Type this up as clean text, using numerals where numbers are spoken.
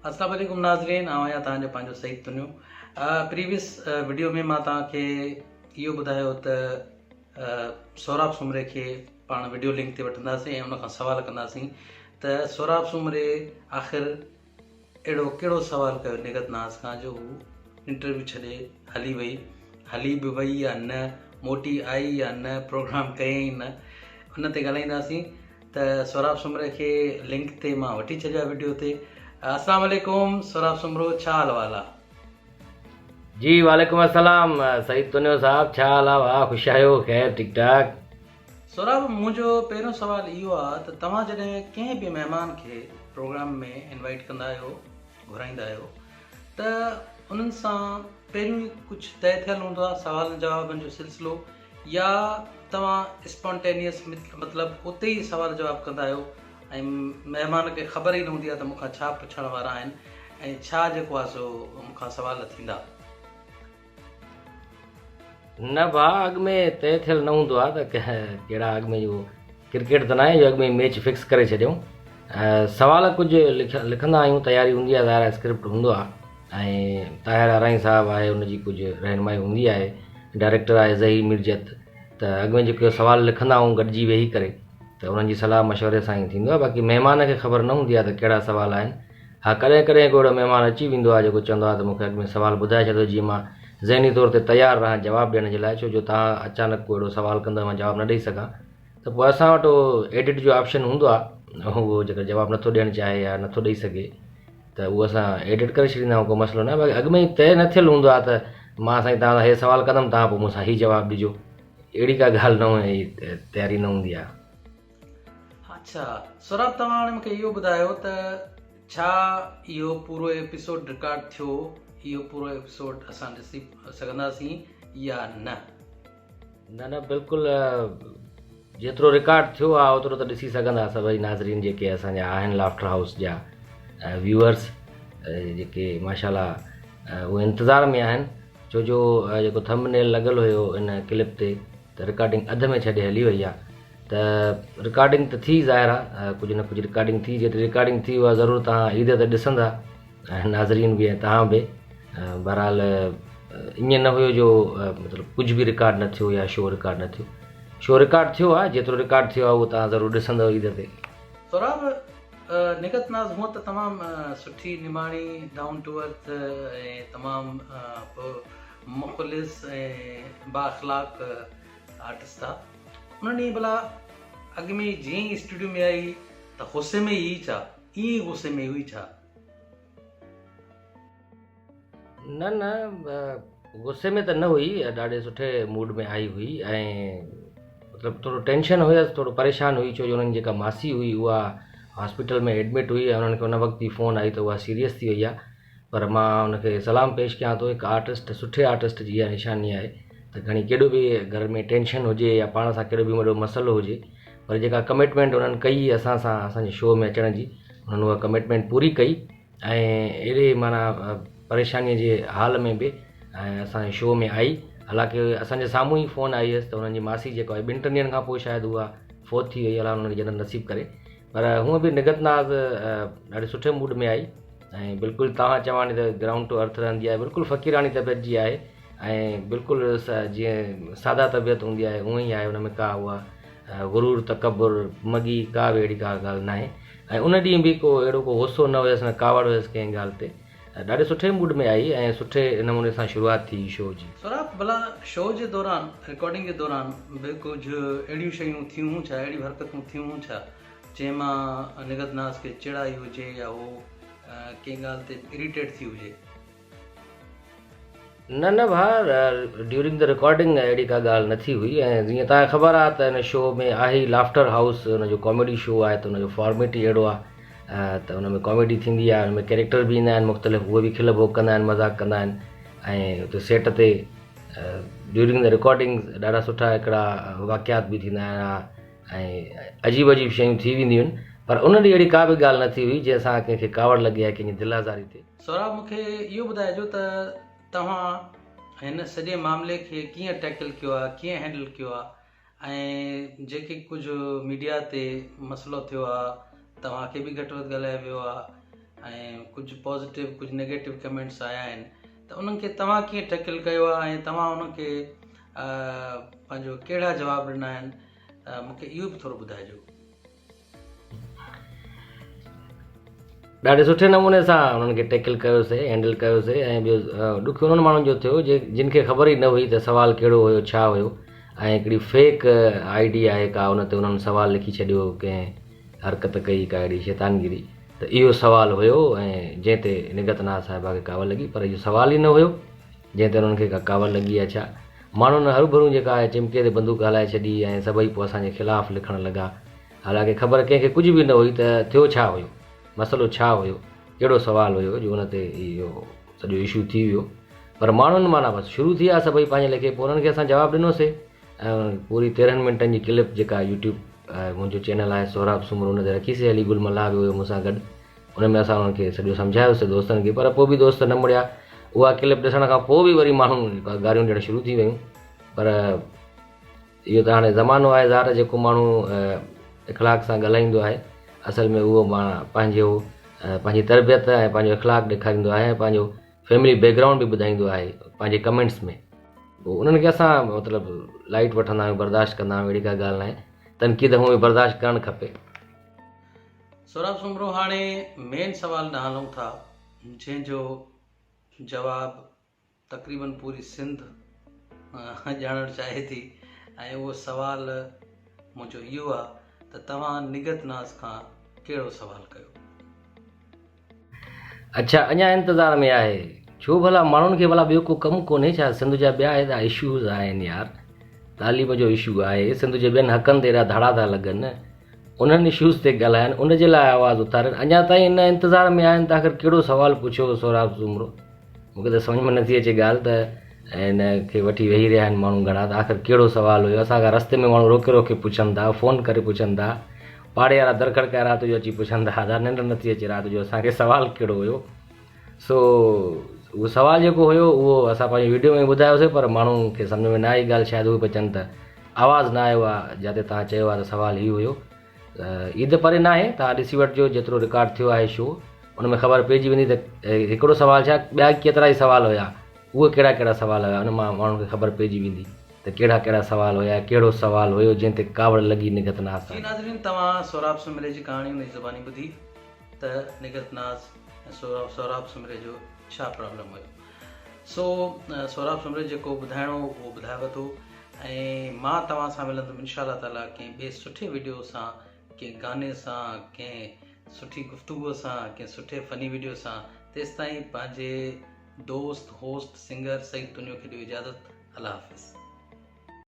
السلام عليڪم ناظرين آئون آهيان توهان جو پنهنجو سعيد تنيو پريويس وڊيو ۾ مان توهان کي اهو ٻڌايو ته سهراب سومري کي پاڻ وڊيو لنڪ تي وٺنداسين ۽ ان کان سوال ڪنداسين ته سهراب سومري آخر اهڙو ڪهڙو سوال ڪيو نگهت ناز کان جو هو انٽرويو ڇڏي هلي وئي، هلي به وئي يا نه، موٽي آئي يا نه، پروگرام ڪيائين نه، ان تي ڳالهائينداسين ته سهراب سومري کي لنڪ تي مان وٺي ڇڏيو آهي وڊيو تي. السلام عليڪم سهراب سومرو ڇا حال احوال آ؟ جي وعليڪم السلام سعيد تنيو صاحب ڇا حال آ ڀاء خوش آهيو خير ٺيڪ ٺاڪ. سهراب منهنجو پهريون سوال اهو آ ته توهان جڏهن ڪنهن به مهمان کي پروگرام ۾ انوائيٽ ڪندا آهيو گهرائيندا آهيو ته انهن سان پهريون ئي ڪجهه طئي ٿيل هوندو آ سوالن جوابن جو سلسلو يا توهان اسپونٽينيس مطلب اتي ئي سوال جواب ڪندا آهيو ۽ مهمان کي خبر ئي نه هوندي آ ته مون کان ڇا پڇڻ وارا آهن ۽ ڇا جيڪو آ سو مون کان سوال ٿيندا. نه ڀاء اڳ ۾ طئي ٿيل نه هوندو آهي ته ڪهڙا اڳ ۾ جو ڪرڪيٽ ته ناهي جو اڳ ۾ ميچ فڪس ڪري ڇڏيون سوال ڪجهه لکندا آهيون تياري هوندي آهي ظاهر آهي اسڪرپٽ هوندو آهي ۽ طاهر آرائين صاحب آهي ان جي ڪجهه رهنمائي هوندي آهي ڊائريڪٽر آهي ظهير ميرجت ته اڳ ۾ جيڪو سوال لکندا آهيون گڏجي ويهي ڪري ته انهن جي صلاح مشوري سان ئي ٿيندو آهي باقي مهمان کي خبر نه هوندي آهي ته ڪهڙا سوال آهن ها ڪڏهن ڪڏهن ڪو اهڙو مهمان اچي ويندو آهي جيڪو چوندو آهي ته مون کي اڳ ۾ سوال ٻڌائي ڇڏيو جيئن مان ذهني طور تي تيار رهان جواب ڏيڻ جي لاء ڇو جو توهان اچانڪ ڪو اهڙو سوال ڪندو مان جواب نه ڏئي سگهان ته پوء اسان وٽ اهو ايڊٽ جو آپشن هوندو آهي اهو جيڪر جواب نٿو ڏيڻ چاهي يا نٿو ڏئي سگهي ته اهو اسان ايڊٽ ڪري ڇڏيندا آهيون ڪو مسئلو نه آهي باقي اڳ ۾ ئي طئي نه ٿيل هوندو آهي ته مان سائين توهان سان هي سوال ڪندم توهان پوء مون سان هي جواب ڏجو اهڙي ڪا ڳالهه نه تياري نه هوندي آهي. اڇا سهراب توهان هاڻي مونکي اهو ٻڌايو ته ڇا اهو پورو ايپيسوڊ رڪارڊ ٿيو اهو پورو ايپيسوڊ اسان ڏسي سگهنداسين يا نه؟ نه نه بلڪل جيترو رڪارڊ ٿيو آهي اوترو ته ڏسي سگهندا سڀئي ناظرين جيڪي اسان جا آهن لافٽر هائوس جا ويوئرس جيڪي ماشاءالله اهي انتظار ۾ آهن ڇو جو جيڪو ٿمب نيل لڳل هيو ان ڪلپ تي ته رڪارڊنگ اڌ ۾ ڇڏي هلي وئي آ ته رڪارڊنگ ته ٿي ظاهر آ ڪجهه نه ڪجهه رڪارڊنگ ٿي جيتري رڪارڊنگ ٿي اها ضرور توهان عيد تي ڏسندا ناظرين به ۽ توهان به بهرحال ائين نه هيو جو مطلب ڪجهه به رڪارڊ نه ٿيو يا شو رڪارڊ نه ٿيو شو رڪارڊ ٿيو آ جيترو رڪارڊ ٿيو آ اهو توهان ضرور ڏسندو عيد تي. سهراب نگهت ناز هونء ته تمام سٺي نماڻي ڊائون ٽو ارٿ ۽ تمام مخلص ۽ بااخلاق آرٽسٽ آ. ان ڏينهن ڀلا اڳ ۾ جيئن ئي اسٽوڊيو ۾ آئي ته غصي ۾ ئي ڇا؟ ائين ئي غصي ۾ هئي ڇا؟ نه نه غصي ۾ ته نه هئي ڏاڍي سٺي موڊ ۾ آئي هئي ۽ مطلب ٿورو ٽينشن هيس ٿورو پريشان هئي ڇو جو انهن جي جيڪا ماسي هئي اها هاسپيٽل ۾ ايڊمٽ هئي ۽ انهن کي ان وقت ئي فون آئي ته اها سيريس ٿي وئي آهي پر مان ان کي سلام پيش ڪيان ٿو هڪ آرٽسٽ سٺي آرٽسٽ جي اها نشاني آهي ته کڻي ڪيڏو به گهر ۾ ٽينشن هجي يا پاڻ سان ڪيڏو به وڏو مسئلو هجي پر جيڪا ڪمٽمينٽ انهن ڪئي اسان سان اسان جي شو ۾ اچڻ جي انهن اها ڪمٽمينٽ پوري ڪئي ۽ اهڙي معنيٰ پريشاني جي حال ۾ به ۽ اسان جي شو ۾ آئي حالانڪه اسان جي سامهون ئي فون آئي هيس ته انهن جي ماسي جيڪو آهي ٻن ٽن ڏينهن کان پوء شايد اها فوت ٿي وئي الله انهن کي جنت نصيب ڪري پر هونء به نگهت ناز ڏاڍي سٺي موڊ ۾ آئي ۽ بلڪل توهان چواني ته گرائونڊ ٽو ارٿ رهندي آهي بلڪل فقيراڻي طبيعت جي آهي ۽ بلڪل جيئن ساده طبيعت هوندي آهي اونئن ئي آهي ان ۾ ڪا اها غرور تڪبر مڳي ڪا به اهڙي ڪا ڳالهه ناهي ۽ ان ڏينهن به ڪو اهڙو ڪو غصو نه هيس نه ڪاوڙ هيس ڪنهن ڳالهه تي ڏاڍي سٺي موڊ ۾ آئي ۽ سٺي نموني سان شروعات ٿي شو جي. سهراب ڀلا شو جي دوران رڪارڊنگ جي دوران به ڪجهه اهڙيون شيون ٿيون هون ڇا اهڙيون حرڪتون ٿيون هون ڇا جنهن مان نگهت ناز کي چڙ آئي هجي يا هو ڪنهن ڳالهه تي اريٽيٽ ٿي هجي. نه نه ڀاء ڊيورنگ the recording اهڙي ڪا ڳالهه نه ٿي هئي ۽ جيئن توهان کي خبر آهي ته ان شو ۾ آهي ئي لافٽر هائوس ان جو ڪاميڊي شو آهي ته ان جو فارميٽ ئي اهڙو آهي ته ان ۾ ڪاميڊي ٿيندي آهي ان ۾ ڪيريڪٽر به ايندا آهن مختلف اهي به کل ڀوڳ ڪندا آهن مذاق ڪندا آهن ۽ اتي سيٽ تي ڊيورنگ the recording ڏاڍا سٺا هڪڙا واقعات به ٿيندا آهن ۽ عجيب عجيب شيون ٿي وينديون آهن پر ان ڏينهن اهڙي ڪا به ڳالهه نه ٿي هئي جنهن سان ڪنهن کي ڪاوڙ لڳي يا ڪنهن جي دل آزاري ٿئي. سهراب مون کي اهو ٻڌائجو ته توهان هن سڄي معاملي کي ڪيئن ٽيڪل ڪيو آهي ڪيئن هينڊل ڪيو آهي ۽ جيڪي ڪجهه ميڊيا تي مسئلو ٿيو آ توهان کي به گهٽ وڌ ڳالهايو ويو آ ۽ ڪجهه پازيٽو ڪجهه نيگيٽو ڪمينٽس آيا آهن ته انهن کي توهان ڪيئن ٽيڪل ڪيو آهي ۽ توهان انهن کي پنهنجو ڪهڙا جواب ڏنا آهن مون کي اهو به ٿورو ٻڌائجو. ڏاڍي سٺي نموني سان انهن کي ٽيڪل ڪيوسي هينڊل ڪيوسي ۽ ٻيو ڏک انهن ماڻهن جو ٿيو جي جن کي خبر ئي نه هئي ته سوال ڪهڙو هيو ڇا هيو ۽ هڪڙي فيڪ I D آهي ڪا ان تي انهن سوال لکي ڇڏيو ڪنهن حرڪت ڪئي ڪا اهڙي شيطانگيري ته اهو سوال هيو ۽ جنهن تي نگهت ناز صاحبه کي ڪاوڙ لڳي پر اهو سوال ئي نه هيو جنهن تي انهن کي ڪا ڪاوڙ لڳي يا ڇا. ماڻهن هروڀرو جيڪا آهي چمڪي تي بندوق هلائي ڇڏي ۽ سڀئي پوء اسان جي خلاف لکڻ لڳا. حالانڪه خبر ڪنهن کي ڪجهه به نه هئي ته ٿيو ڇا هيو، مسئلو ڇا هيو، ڪهڙو سوال هيو جو ان تي اهو سڄو اشو ٿي ويو. پر ماڻهن معنيٰ بس شروع ٿي ويا سڀئي پنهنجي ليکي پوء انهن کي اسان جواب ڏنوسي ۽ پوري 13 منٽن جي ڪلپ جيڪا يوٽيوب منهنجو چينل آهي سهراب سومرو ان تي رکيسي علي گل ملاح به هيو مون سان گڏ ان ۾ اسان انهن کي سڄو سمجهايوسي دوستن کي پر پوء به دوست نه مڙيا اها ڪلپ ڏسڻ کان پوء به وري ماڻهو گاريون ڏيڻ شروع ٿي ويون پر اهو ته هاڻي زمانو آهي ظاهر جيڪو ماڻهو اخلاق سان ڳالهائيندو آهي اصل ۾ اهو پنهنجو پنهنجي تربيت ۽ پنهنجو اخلاق ڏيکاريندو آهي ۽ پنهنجو فيملي بيڪ گرائونڊ به ٻڌائيندو آهي پنهنجي ڪمينٽس ۾ پوء انهن کي اسان مطلب لائيٽ وٺندا آهيون برداشت ڪندا آهيون اهڙي ڪا ڳالهه ناهي تنقيد هونء به برداشت ڪرڻ کپي. سهراب سومرو هاڻي مين سوال ڏانهن هلون ٿا جنهن جو جواب تقريبن پوري سنڌ ڄاڻڻ چاهي ٿي ۽ اهو سوال منهنجو اهو آهي ته توهان نگهت ناز کان ڪهڙو سوال ڪيو؟ اڇا اڃا انتظار ۾ آهي. ڇو ڀلا ماڻهن کي ڀلا ٻيو ڪو ڪم ڪونهي ڇا سنڌ جا ٻيا ايڏا اشوز آهن يار تعليم جو اشو آهي سنڌ جي ٻين حقن تي ايڏا ڌاڙا ٿا لڳن انهن اشوز تي ڳالهائن ان جي لاء آواز اٿارين اڃا تائين ان انتظار ۾ آهن ته آخر ڪهڙو سوال پڇيو سهراب سومرو مون کي ته سمجهه ۾ نٿي اچي ڳالهه ته هن کي وٺي ويهي رهيا آهن ماڻهو گهڻا ته آخر ڪهڙو سوال هيو اسان کان رستي ۾ ماڻهو روڪي روڪي پڇن ٿا فون ڪري پڇن ٿا پاڙي وارا در کڙڪائي رات جو اچي پڇن ٿا ادا ننڊ نٿي اچي رات جو اسان کي سوال ڪهڙو هيو سو اهو سوال جيڪو هيو اهو اسان پنهنجي ويڊيو ۾ ٻڌايوسي پر ماڻهو کي سمجهه ۾ نه آئي ڳالهه شايد اهي پيا چون ته آواز نه آيو آهي جاتي توهان چيو آهي ته سوال هي هيو عيد پري ناهي توهان ڏسي وٺجو جيترو رڪارڊ ٿيو آهي شو ان ۾ خبر پئجي ويندي ته هڪڙو سوال ڇا ٻيا ڪيترا ئي سوال هيا اهي ڪهڙا ڪهڙا سوال هيا ان مان ماڻهن کي خبر پئجي ويندي ته ڪهڙا ڪهڙا سوال هيا ڪهڙو سوال هيو جنهن تي ڪاوڙ لڳي نگهت ناز جي ناظرين توهان سهراب سومري جي ڪهاڻي ان جي زباني ٻڌي ته نگهت ناز ۽ سهراب سومري جو ڇا پرابلم هيو سو سهراب سومري جيڪو ٻڌائڻو هو اهو ٻڌائي وڌو ۽ مان توهان سان ملندم انشاء الله تعالي ڪنهن ٻئي سٺي وڊيو سان ڪنهن گاني سان ڪنهن سٺي گفتگو سان ڪنهن سٺي فني وڊيو سان تيستائين پنهنجي دوست هوسٽ سنگر سعيد تنيو کي ڏيو اجازت الله حافظ.